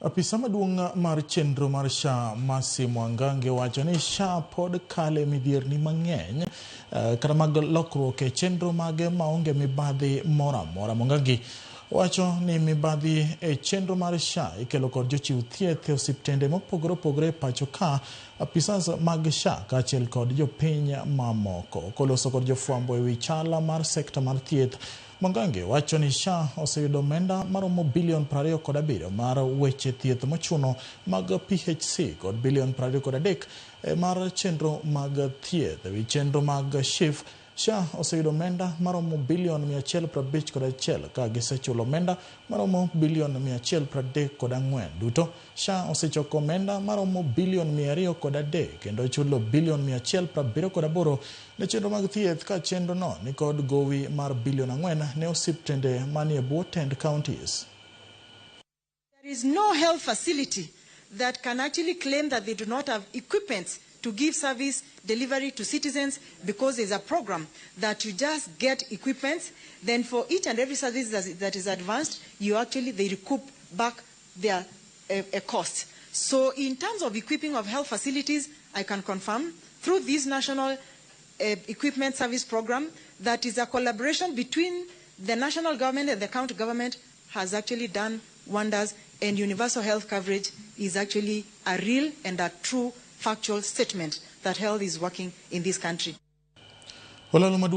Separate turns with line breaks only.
Apisa maduong' mar chenro mar SHA, Mercy Mwangangi, wacho ni SHA pod kale midhierni mang'eny kata mag lokruok e chenro mage maonge mibadhi moro amora. Mwangangi wacho ni mibadhi e chenro mar SHA ikelo kod jochiw thieth e osiptende mopogore opogore e pacho ka, apisas mag SHA kaachiel kod jopiny mamoko. Koloso kod jofwambo e wi chal mar sekta mar thieth, Mwangangi wacho ni SHA oseyudo omenda maromo bilion 27 mar weche thieth mochuno mag PHC kod bilion 23 mar chenro mag thieth. Ewi chenro mag SHIF, SHA oseyudo omenda maromo bilion 151 ka gisechulo omenda maromo bilion 134 duto. SHA osechoko omenda maromo bilion 203 kendo chulo bilion 178 ne chenro mag thieth ka chenro no nikod gowi mar bilion 4 ne osiptende manie bwo tend counties.
There is no health facility that can actually claim that they do not have equipment to give service delivery to citizens, because there's a program that you just get equipment, then for each and every service that is advanced, you actually, they recoup back their cost. So in terms of equipping of health facilities, I can confirm through this national equipment service program that is a collaboration between the national government and the county government has actually done wonders, and universal health coverage is actually a real and a true factual statement that health is working in this country.
Olalo maduong'